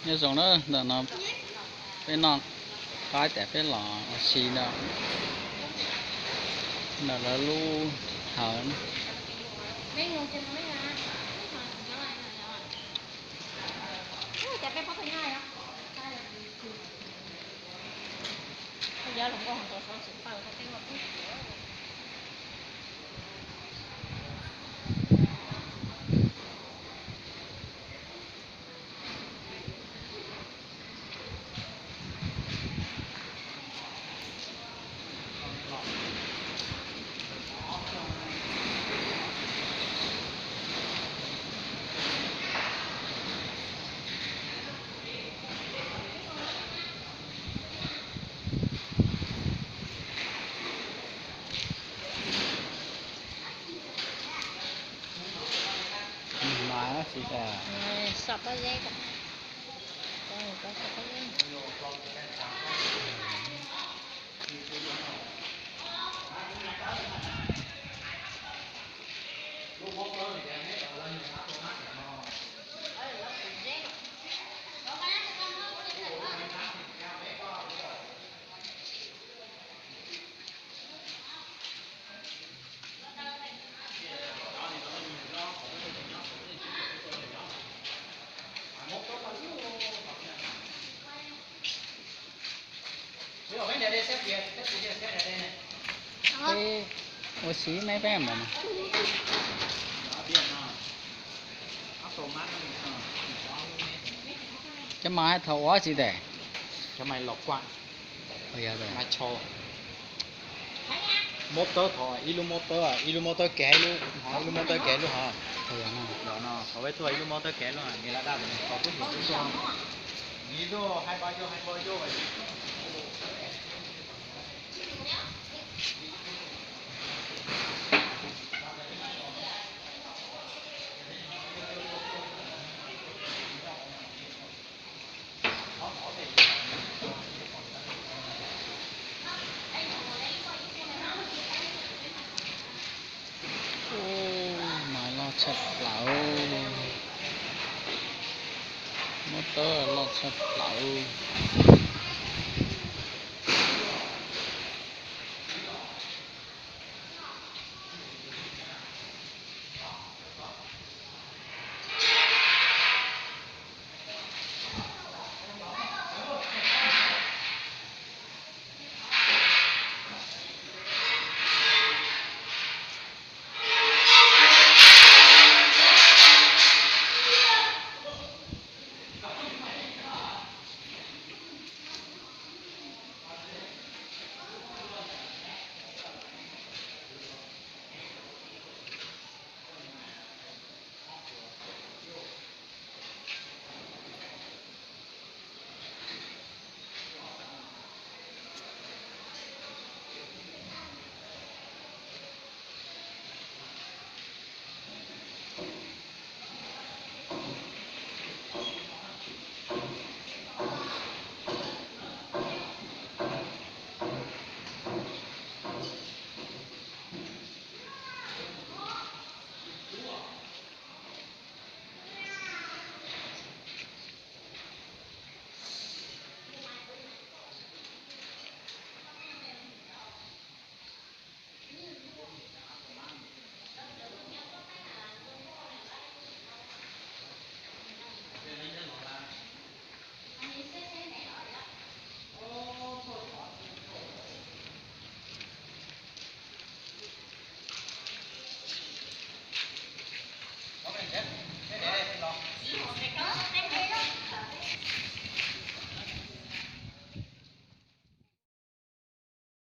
Nyob zoo na, ntawm no peb noj qab tas peb los ua si ntawm lawv lub hawv. Peb ua si me peb mas. Cov mas thaum ua tsi tes? Cov mas los kuaj. Mob tawb thaum ib lub mob tawb, ib lub mob tawb kev ib lub, ib lub mob tawb kev ib lub hov. Thaum peb tuaj ib lub mob tawb kev ib lub, nws la daj, thaum peb mus tub tuaj, nws tuaj hais pab yog hais pab yog. Ub, mas loj tshaj plaws. Mob tawb loj tshaj plaws.